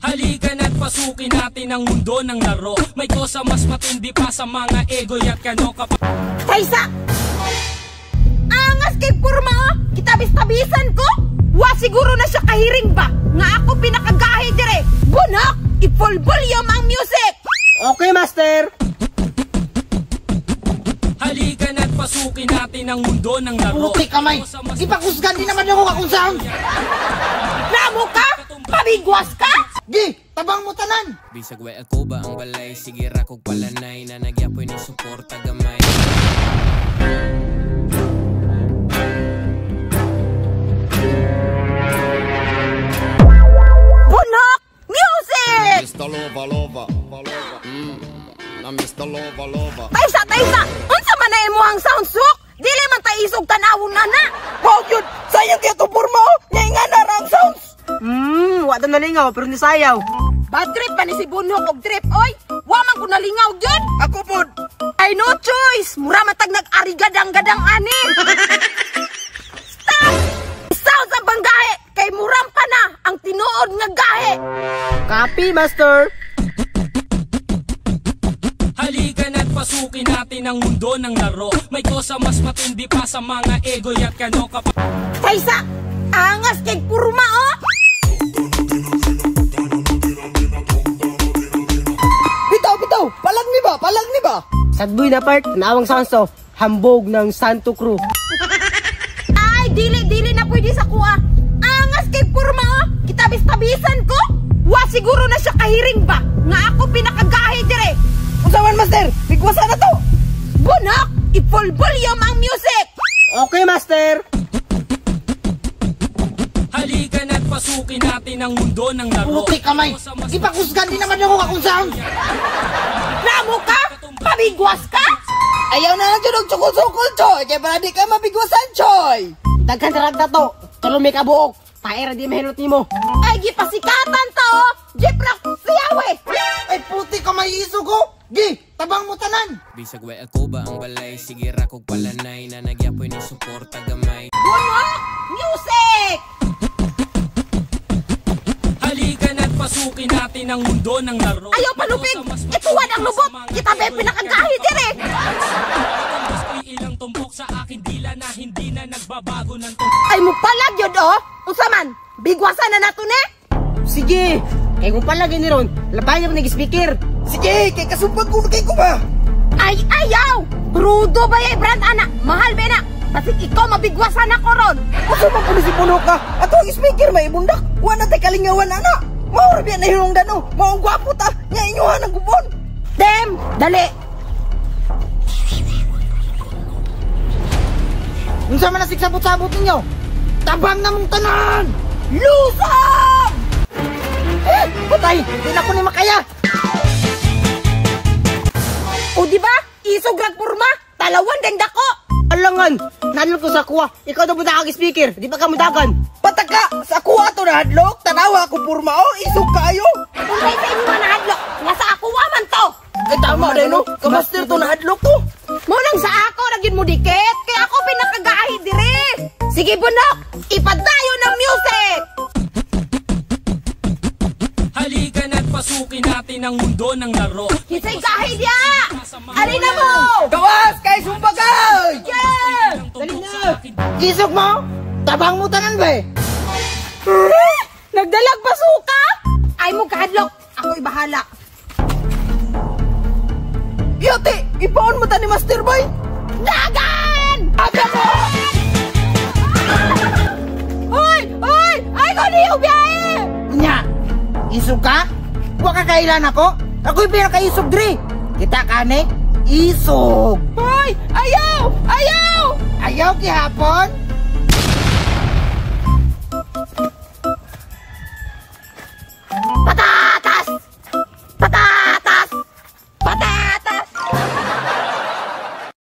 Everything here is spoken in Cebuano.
Halika na't pasukin natin ang mundo ng laro. May kosa mas matindi pa sa mga egoy at kano kapag Taysa! Angas kay purma oh! Kitabis-tabisan ko! Wa siguro na siya kahiring ba? Nga ako pinakagahi dire! Bunok! I-full volume ang music! Okay, master! Halika na't pasukin natin ang mundo ng laro. Puti kamay! Gipakusgan din naman ako akong sound! Namo ka? Pabigwas ka? Gi! Tabang mo tanan! Bisag way ako ba ang balay, sige ra kog palanay na nagyapoy ni suporta gamay. Bunok! Music! Mr. Lover, lover, lover. Na Mr. Lover, lover. Taysa, taysa! Unsa man na imuhang sound sok? Dili man ta isog tanawon na na! Wow, yun! Sayang kaya itong purma oh! Nga nga na ang sounds! Wa ta nalingaw pero nisayaw. Bad trip pa ni si Bunok og trip, oy! Wa man ko nalingaw gyud! Ako pod! Ay no choice! Mura man tag nag-arigadang-gadang ani! Stop! Sound sa banggahe! Kay muram pa na ang tinuod nga gahe! Copy, master! Halika na't pasukin natin ang mundo ng laro. May kosa mas matindi pa sa mga egoy at kano kapag Taysa! Angas kay purma oh! Bitaw, bitaw! Palag ni ba? Palag ni ba? Sadboy na part, nawang sounds to. Hambog ng Santo Crew. Ay, dili, dili na pwede sa kuha. Angas kay purma oh! Kitabis-tabisan ko! Wa siguro na siya kahiring ba? Nga ako pinakagahi dire! Unsa man, master? Bigwasan na to! Bunok! I-full volume ang music! Okay, master! Halika na't pasukin natin ang mundo ng laro. Puti kamay! Gipakusgan din naman ako akong sound! Namo ka? Pabigwas ka? Ayaw na lang dyan og sukol-sukol, Choy! Kaya para di ka mabigwasan, Choy! Daghan tarag na to! Tulo may kabuok! Paera di mahilot nimo! Ay, gipasikatan ta oh! Jeep rock! Siyawe! Ay puti kamay isog oh! Gi! Tabang mo tanan! Bisag way ako ba ang balay, sige ra kog palanay na nagyapoy ni suporta gamay. Bunok! Music! Halika na't pasukin natin ang mundo ng laro. Ayaw palupig! Ituwan ang lubot! Kita ba pinakagahi dire? Ilang tumpok sa akin dila na hindi na nagbabago ng tumpok. Ay mo palag yun oh! Unsa man? Bigwasan na nato ne? Sige! Kay kung palag ni ron, labayan ko nag-speaker! Sige! Kay kasumpag ko kay ko ba? Ay ayaw! Rudo ba yay brand ana? Mahal ba na? Basig ikaw mabigwasan ako ron! Unsa man kuno si Puno ka? Ato ang speaker may ibundak! Wa na tay kalingawan ana! Mao ra biya nahilongdan oh! Mao ang gwapo ta! Nya inyohan ang gubon! Dem! Dali! Unsa man nasigsabot-sabot ninyo? Tabang na mong tanan! Lusog! Eh! Patay! Di na ko ni makaya! O di ba? Isog rag purma! Talawan deng dako! Alangan! Nanol ko sa kuha! Ikaw na buta kag speaker! Di pa ka mudagan! Pataka! Sa kuha to na hadlok! Tanawa ako purma oh! Isog kayo! Kung kay sa inyo na hadlok, nga sa ako wa man to! Ay tama rin no! Kamaster to na hadlok to! Mo nang sa ako ra gyud mo dikit! Kaya ako pinakagahi dire! Sige Bunok! Ipadayo ng music! Halika na't pasukin natin ang mundo ng laro. Kisay gahi diya! Alin na mo! Gawas! Kay sumbagay! Yeah! Dali na! Isog mo! Tabang mo tanan ba eh! Nagdalag basuka? Ay mo kahadlok! Ako'y bahala! Yate! Ipaon mo ta ni Master Boy! Dagan! Aga mo! Hoy! Hoy! Ay ko niyo biyahe! Nya! Isog ka? Wa ka kailan ako? Ako'y pinakaisog diri! Kita ka ni? Isog! Hoy! Ayaw! Ayaw! Ayaw gihapon?